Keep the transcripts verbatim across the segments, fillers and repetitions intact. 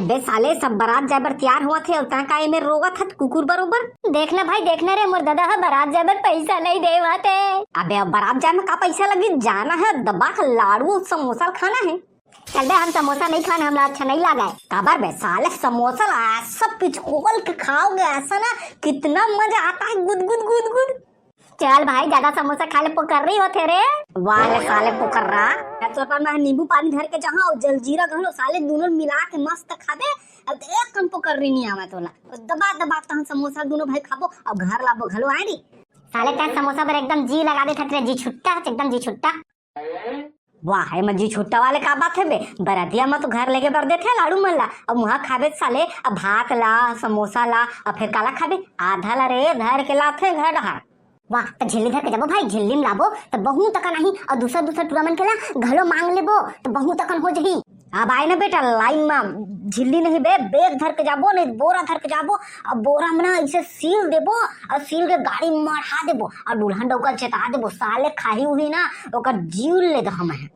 बे साले, सब बारात जाए बर तैयार होवत हे, अउ तैं का एमे रोवत हस कुकुर बरोबर? देख ना भाई, देख ना रे, मोर ददा ह बारात जाए बर पइसा नइ देवत हे। अबे, अब बारात जाए में का पइसा लगही? जाना हे, दबा के लाडू समोसा खाना हे। चल बे, हम समोसा नइ खान, हमला अच्छा नइ लागय। काबर बे साले, समोसा ला ऐसा पिचकोल के खाओगे, ऐसा ना, कितना मजा आता है, गुद गुद गुद गुद। चल भाई, ज्यादा समोसा खाए ले पोकर्री होथे रे। वाह ले साले पोकर्रा। या तोर पान में नींबू पानी धर के जहाँ, अउ जलजीरा घलो साले, दूनों मिला के मस्त खाबे। अब तो एक कन पोकर्री नइ आवय तोला। दबा दबा तहन समोसा दूनों भाई खाबो, अउ घर लाबो घलो आए रे। साले तैं समोसा बर एकदम जी लगा देथस रे, जी छुट्टा, एकदम जी छुट्टा। वाह, एमा जी छुट्टा वाले का बात हे बे? बरतिया म तो घर लेगे बर देथे लाडू मन ला, अब उहाँ खाबे साले, अब भात ला, समोसा ला, अब फेर काला खाबे? आधा ला रे धर के लाथे घर डहार। वाह, त झिल्ली धर के जाबो भाई, झिल्ली म लाबो त बहुत अकन आही, अउ दूसर दूसर टूरा मन के ला घलो मांग लेबो त बहुत अकन हो जही। अब आए ना बेटा लाइन म, झिल्ली नहीं बे, बैग धर के जाबो, नहीं बोरा धर के जाबो, अब बोरा म ना अइसे सील देबो, अउ सील के गाड़ी म मढ़ा देबो, अउ दुल्हन डउका ल चेता देबो, साले खाही उही ना, ओकर जीव ले दहम है।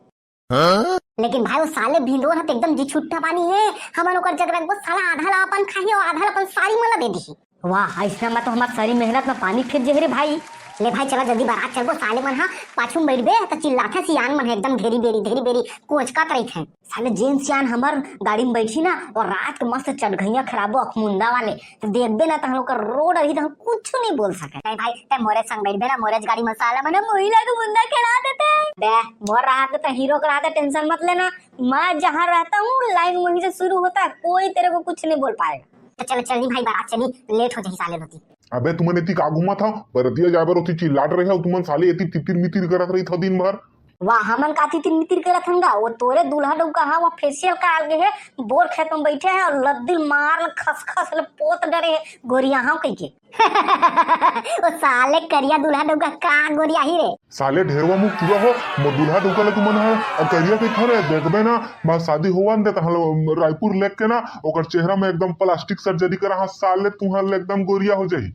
लेकिन भाई, वो साले भिंदोर ह त एकदम जी छुट्टा बानी हे, हमन ओकर जग रखबो, साला आधा ला अपन खाही अउ आधा ला अपन सारी मन ला दे दिही। वाह, अइसना म तो हमर सारी मेहनत म पानी फिर जही रे भाई। ले भाई, चला जल्दी बारात चलबो, साले मन ह पाछू म बइठबे त चिल्लाथे सियान मन ह एकदम घेरी बेरी, घेरी बेरी कोचकत रहिथे। साले जेन सियान हमर गाड़ी म बइठही ना अउ रात के मस्त चटघइया खेलाबो अखमुंदा वाले, त देखबे ना तहन ओकर रोड अभी तहन कुछु नइ बोल सकय। नहीं भाई, तैं मोरे संग बइठबे ना, मोरेच गाड़ी म साला मन ह मोही ला अखमुंदा खेला देथे। बे, मोर रहत त हीरो के रहत, tension मत लेना, मैं जहाँ रहता हूँ लाइन वहीं से शुरू होता है, कोई तेरे को कुछ नहीं बोल पाएगा। त चल चल नी भाई, बारात चली, लेट हो जही साले होती। अबे तुमन एती का घूमत हव? बरतिया जाए बर ओती चिल्लात रहे हव तुमन साले, एती तितिर मितिर करत रहिथव दिन भर। वाह, हमन का तितिर मितिर करत हन गा? वो तोरे दूल्हा डउका हा, वो facial कराल गे हे, बोर खेत में बइठे हे अउ लद्दी मार ल खसखस ल पोत डरे हे, गोरिया हव कहिके। वो साले करिया दूल्हा डउका का गोरियाही रे? साले ढेरवा मुख टूरा हो, मोर दूल्हा डउका ल तुमन ह अउ करिया कहिथव रे, देखबे ना, मैं शादी होवन दे तहन रायपुर लेग के ना, ओकर चेहरा में एकदम plastic surgery करा हा, साले तुहर ले एकदम गोरिया हो जाही।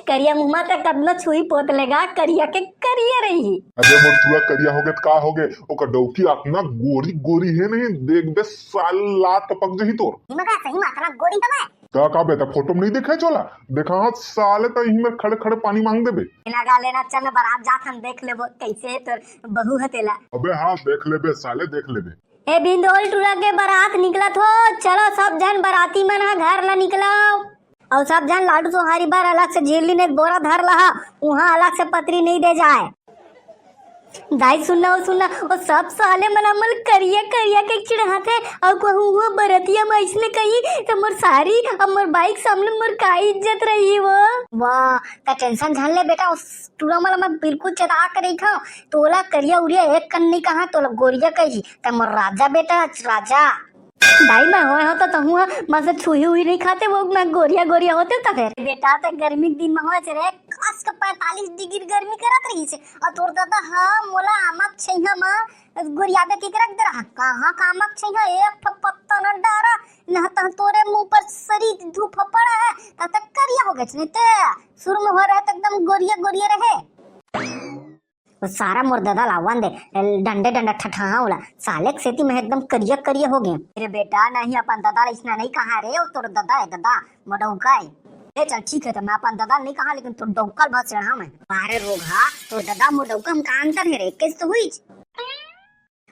करिया मुँह म त कतनो छुही पोत लेगा, करिया के करिया रही। अबे मोर टूरा करिया होगे त का होगे, ओकर डउकी अतना गोरी गोरी हे नहीं, देखबे साले लात टपक जही तोर। इमा का सही में अतना गोरी हवय? का, का बेटा, फोटो में नहीं देखे चोला? देखा हाथ साले त इही में खड़े खड़े पानी मांग देबे। लेना गा लेना, चल ना बारात जात हन, देख लेबो कैसे हे तोर बहू ह तेला। अबे हाँ, देख लेबे साले, देख लेबे। ए भिंदोल टूरा के बारात निकलत हो, चलो सब झन बाराती मन ह घर ला निकलो। अउ सब झन लाडू सोहारी बर अलग से झिल्ली ने बोरा धर लहा, उहाँ अलग से पतरी नहीं दे जाए। दाई सुनना, ओ सुनना, ओ सब साले मन हमन करिया करिया के चिढ़ाथे, अउ कहूँ वो बरतिया म अइसने कही त मोर सारी अउ मोर बाइक सामने मोर का इज्जत रही वो। वाह, त tension झन ले बेटा, ओ टूरा मन ल मैं बिल्कुल चेता के रहिथव, तोला करिया उरिया एक कन नहीं कहा, तोला गोरिया कही, त मोर राजा बेटा, राजा। दाई, मैं होय हो त तहूँ ह, मैं से छुही हुई नहीं खाते, वो मैं गोरिया गोरिया होते त फेर। बेटा, त गर्मी के दिन में होय रे, कस के पैंतालीस डिग्री गर्मी करत रहिस हे, अउ तोर ददा ह मोला आमक छैहा म गोरियाबे के रख दे रहा। कहाँ का आमक छैहा, एक ठो पत्ता न डारा, न त तोरे मुँह पर सरी धूप पड़ा है, तब तक करिया हो गए नहीं ते, शुरू में हो रहे त एकदम गोरिया गोरिया रहे। वो सारा मोर ददा ला आवन दे, डंडे डंडा ठठाहा ओला, साले के सेती मैं एकदम करिया करिया हो गए। अरे बेटा, नहीं अपन ददा ला अइसना नहीं कहा रे, वो तोर ददा है, ददा, मोर डउका है। ए चल ठीक है, त मैं अपन ददा ला नहीं कहा, लेकिन तोर डउका ला बहुत चढ़ा मैं। अरे रोगहा, तोर ददा मोर डउका म का अंतर है रे, कैसे तो हुई?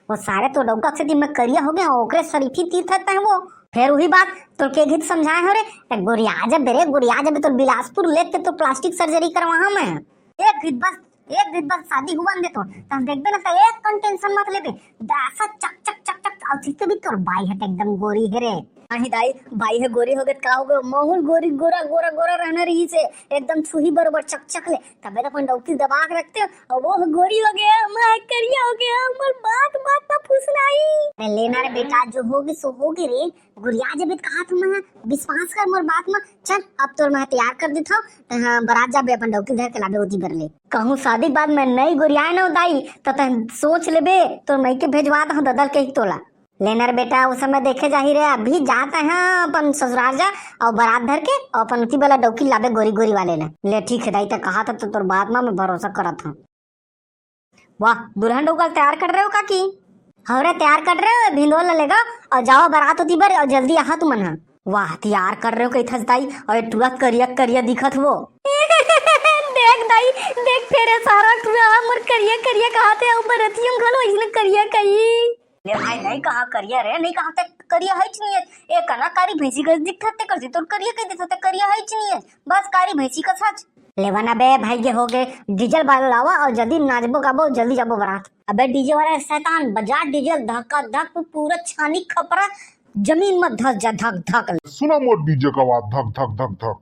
वो सारे तोर डउका के सेती मैं करिया हो गया, ओकरे सरीफी तीर थकता है वो। फेर उही बात, तोर के घित समझाए हो रे, त गोरिया जबे रे, गोरिया जबे, तोर बिलासपुर लेग के तोर plastic surgery करवाहा मैं। एक घित बस, एक घित बस शादी हुवन दे तोर, त हम देखबे ना त एक कन tension मत लेबे। दासा चक चक चक चक, अउ ठीक भी तोर बाई ह त एकदम गोरी हे रे। नहीं दाई, बाई ह गोरी हो गए त का हो गए, महूँ ल गोरी गोरा गोरा गोरा रहना रहिस हे, एकदम छुही बरोबर चक चक ले। तबे तो अपन डौकी दबा के रखते हो, अउ वो गोरी हो गया, मैं करिया हो गया, मोर बात बात म फुसलाई। अरे लेना रे बेटा, जो होगे सो होगे रे, गोरिया जबे त कहा था मैं, विश्वास कर मोर बात म। चल अब तोर मैं तैयार कर देता हूँ, तहाँ बारात जाबे अपन डौकी धर के लाबे ओती बर ले। कहूँ शादी के बाद मैं नहीं गोरियाए ना दाई, त तैं सोच लेबे, तोर मइके भेजवा दहूँ ददा ल कही तोला। लेना रे बेटा, वो समय देखे जाही रे, अभी जात है अपन ससुरार जा, अउ बारात धर के, अउ अपन ओती वाला डौकी लाबे गोरी गोरी वाले ने। ले ठीक है दाई, तैं कहा था तो तोर बात म मैं भरोसा करत हूँ। वाह, दुल्हन डौका ल तैयार कर रहे हो काकी? हवरे, तैयार कर रहे हो, भिंदोल ला लेगा और जाओ बारात होती बर, और जल्दी आहा तुमन हा। वाह, तैयार कर रहे हो कहिथस दाई, और ये टुरा करिया करिया दिखत वो। देख दाई, देख फेर सारा टुरा मोर करिया करिया कहाथे, अउ बरतियम घलो इसने करिया कही। ले भाई, नहीं कहा करिया रे, नहीं कहा ते करिया है नहीं है। ए कना कारी भैंसी कस दिखत ते करती, तोर करिया कह देते ते करिया है नहीं है, बस कारी भैंसी का सच। लेवा ना बे भाई, के हो गए, डीजल बाल लावा और जल्दी नाचबो गाबो, जल्दी जाबो बारात। अबे डीजे वाला शैतान, बजा डीजल धक्का धक, पूरा छानी खपरा जमीन में धस जा धक धक। सुना मोर डीजे का आवाज धक धक धक धक।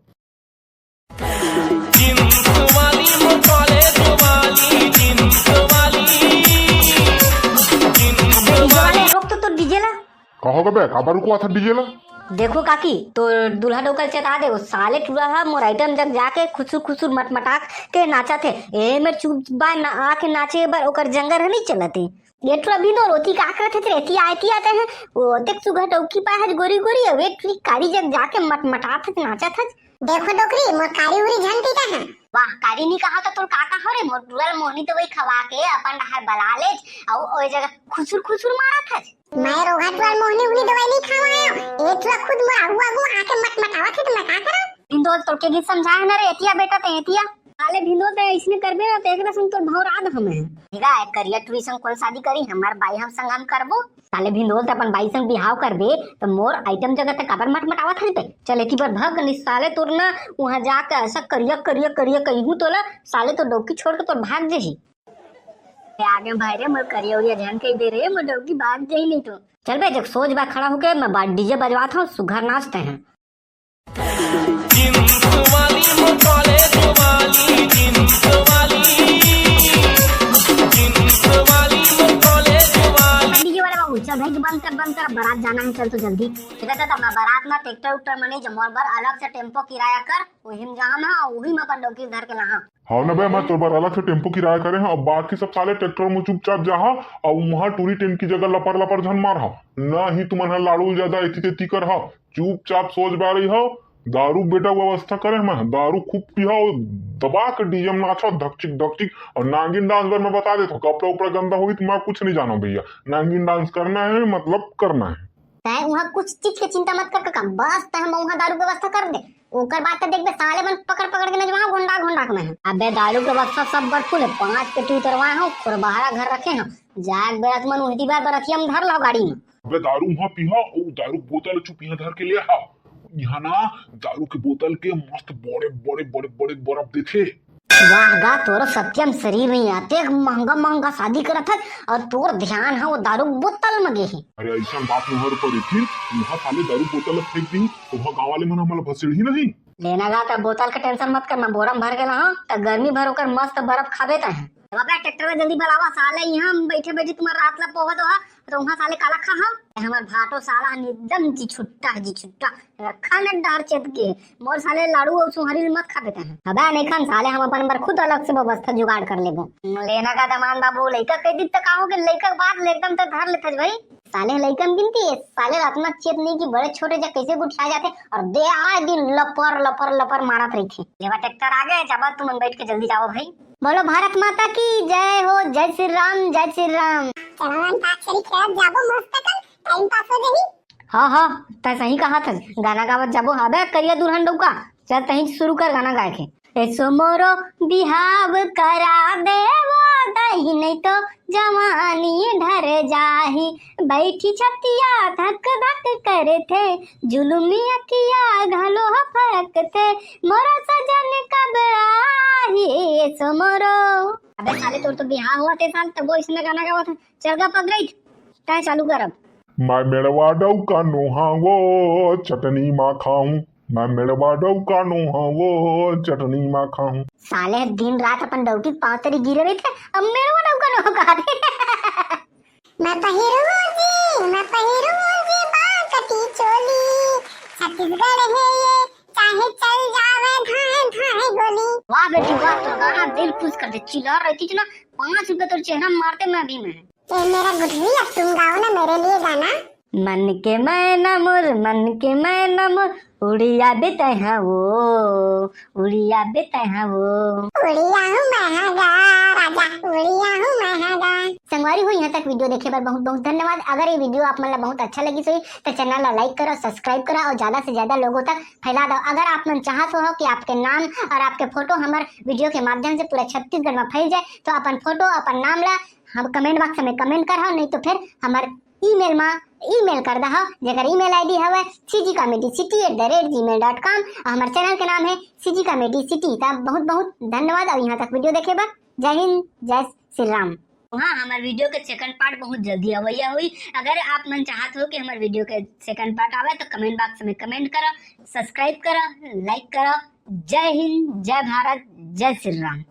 वाले, रोक तो, तो डीजे ला। कहो बे, काबर रुकवा था डीजे ला? देखो काकी, तो दूल्हा डोकर चेता दे, वो साले टुरा हा मोर आइटम जग जाके खुसुर खुसुर मटमटाक के नाचा थे। ए मेर चुप बाय ना आके नाचे बर ओकर जंगर ह नहीं चलते। ये टुरा भी दो रोती का करत हे रे, एती आए ती आते हैं। वो देख सुघर डौकी पाए है गोरी गोरी, अवे टुरी कारी जग जाके मटमटात है, नाचत है। देखो डोकरी, मोर कारी उरी झन टीका है। वाह, कारी नहीं कहा तो तोर काका हो रे, मोर टुरा ल मोहनी तो वही खवा के अपन डहर बला लेज, अउ ओए जगह खुसुर खुसुर मारत है। मैं रोगा टुरा ल मोहनी उहनी दवाई नहीं खावा आयो, ये टुरा खुद मोर आगू आगू आके मटमटावत है तो मैं का करूं? भिंदोल तोर के गीत समझाए है ना रे, एतिया बेटा ते एतिया। साले भिंदोल ते इसने करबे ना तो एकरा संग तोर भौरा द हमें। ठीक है, करिया टुरी संग कौन शादी करी, हमार बाई हम संग हम करबो। साले भिंदोल ते अपन बाई संग बिहाव करबे, त मोर आइटम जगह ते काबर मटमटावत हस बे? चल एती बर भग, नहीं साले तोर ना उहाँ जाके ऐसा करिया, करिया, करिया कहिहूँ तोला, साले तो डौकी छोड़ के तोर भाग जही। ए, आगे भाई रे, मोर करिया उरिया झन कही दे रे, मोर डौकी भाग जही नहीं तो। चल बे, जब सोच बा खड़ा होके, मैं बा-, डीजे बजवात हूँ, सुघर नाचते हैं। डीजे वाला बाबू, चल भाई, तू बंद कर, बंद कर, बारात जाना है, चल तू जल्दी। ठीक है, तो मैं बारात में ट्रैक्टर उक्टर में नहीं जमवार बर, अलग से टेम्पो किराया कर, वही में जाम है, वही में अपन डौकी धर के लाहा। हाँ ना बे, मैं तोर बर अलग से टेम्पो किराया करे हूँ, अब बाकी सब साले ट्रैक्टर में चुपचाप जाहा, और वहाँ टूरी टेंट की जगह लपर लपर झन मार हा, ना ही तुमन हा लाड़ू ज्यादा एती तेती कर हा, चुपचाप सोच बा रही हो। दारू बेटा व्यवस्था करे मैं, दारू खूब पिहा, दबा के डीजे में नाचा, धकचिक धकचिक। और नागिन डांस बर मैं बता देता हूँ, कपड़ा उपड़ा गंदा होई तो मैं कुछ नहीं जानो भैया, नागिन डांस करना है, मतलब करना है। तै उहाँ कुछ चीज के चिंता मत कर काका, बस तै हम उहाँ दारू के व्यवस्था कर दे, ओकर बाद तै देखबे साले मन पकड़ पकड़ के नचवा घोंडा घोंडा के मैं। अबे दारू के व्यवस्था सब बर फुल है, पांच पेटी उतरवाए हो, खोरबहरा घर रखे हो, जाग बेरा तुमन उहती बार बरतिया में धर लो गाड़ी में। अबे दारू उहाँ पीहा, ओ दारू के बोतल चुप यहाँ धर के ले हा। यहाँ ना दारू के बोतल के मस्त बड़े बड़े बड़े बड़े बर्फ देथे। वाह गा, तोरो सत्यम शरीर नहीं आते, महंगा महंगा शादी करत है और तोर ध्यान है वो दारू के बोतल में गे है। अरे ऐसा बात मोहर पर थी, वहाँ साले दारू बोतल फेंक दी तो वहाँ गाँव वाले मन हमला भसेड़ ही नहीं। लेना गा, त बोतल के टेंशन मत कर, मैं बोरा में भर गेला हूँ, त गर्मी भर ओकर मस्त बर्फ खाबे तै। बाबा ट्रैक्टर में जल्दी बुलावा, साले यहाँ हम बैठे बैठे तुम्हार रात ला पोहत हो, तो वहाँ साले काला खा हम। हमार भाटो साला हन एकदम जी छुट्टा है, जी छुट्टा। रखा न डर चेत के, मोर साले लाड़ू और सुहरी मत खा देते हैं। अबे नहीं खान साले, हम अपन बर खुद अलग से व्यवस्था जुगाड़ कर लेबो। लेना का दमान बाबू, लइका कह दी त का हो गए, लइका के बात ले एकदम तो धर लेते भाई। साले लइका में गिनती है, साले रतना चेत नहीं कि बड़े छोटे जा कैसे गुठिया जाते और दे आए दिन लपर लपर लपर मारत रही थे। लेवा ट्रैक्टर आ गए, जाबा तुमन बैठ के जल्दी जाओ भाई। बोलो भारत माता की जय हो, जय श्री राम, जय श्री राम। चलो अंताक्षरी खेलत जाबो, मस्त कन टाइम पास हो जाही। हाँ, हाँ, तै सही कहा था, गाना गावत जाबो। अबे करिया दुल्हन डौका, चल तहीं शुरू कर गाना गाए के। एसो मोरो बिहाव करा देवो दाई, नहीं तो जवानी ढर जाही। बैठी छतिया धक धक करे थे, जुलुमी अखिया घलो फरक थे, मोरो सजन कब आही। एसो मोरो। अबे साले, तोर तो बिहाव हुआ थे साल, तब वो इसने गाना गावा था। चल गा पगलैत, तै चालू कर अब। मैं मेड़वा डौका नोहावो, चटनी मा खाऊं। मैं मेड़वा डौका नोहावो, चटनी मा खाऊं। साले दिन रात अपन डौकी पाँव तरी गिरे रही थे, अब मेड़वा डौका नोहा कहा थे। मैं पहिरू जी, मैं पहिरू जी बांकटी चोली, छत्तीसगढ़ है ये, चाहे चल जावे धाए धाए गोली। वाह बेटी वाह, तो गाना दिल खुश कर दे। चिल्ला रही थी ना, पाँच रुपए तो चेहरा मारते मैं अभी मैं। ए मेरा गुठली, अब तुम गाओ ना मेरे लिए गाना। मन के मैना मोर, मन के मैना मोर, उड़िया बेतै हा वो, उड़िया बेतै हा वो। उड़िया हूँ मैं हा गा, राजा, उड़िया हूँ मैं हा गा। संगवारी हो, यहाँ तक वीडियो देखे बर बहुत बहुत धन्यवाद। अगर ये वीडियो आप मन ला बहुत अच्छा लगिस होही तो चैनल ला लाइक करो, सब्सक्राइब करो और ज्यादा से ज्यादा लोगों तक फैला दो। अगर आप मन चाहत हो कि आपके नाम और आपके फोटो हमर वीडियो के माध्यम से पूरा छत्तीसगढ़ में फैल जाए तो अपन फोटो, अपन नाम ला हम कमेंट बॉक्स में कमेंट करहो, नहीं तो फिर हमर ईमेल मा ईमेल कर दहो, जेकर ईमेल आईडी हवे cgcomedicity at the rate gmail dot com। और हमर चैनल के नाम है सीजी कॉमेडी सिटी। तब बहुत बहुत धन्यवाद और यहाँ तक वीडियो देखे बर जय हिंद, जय श्री राम। हाँ, हमर वीडियो के सेकंड पार्ट बहुत जल्दी अवैया होही। अगर आप मन चाहत हो कि हमर वीडियो के सेकंड पार्ट आवे तो कमेंट बॉक्स में कमेंट करो, सब्सक्राइब करो, लाइक करो। जय हिंद, जय भारत, जय श्री राम।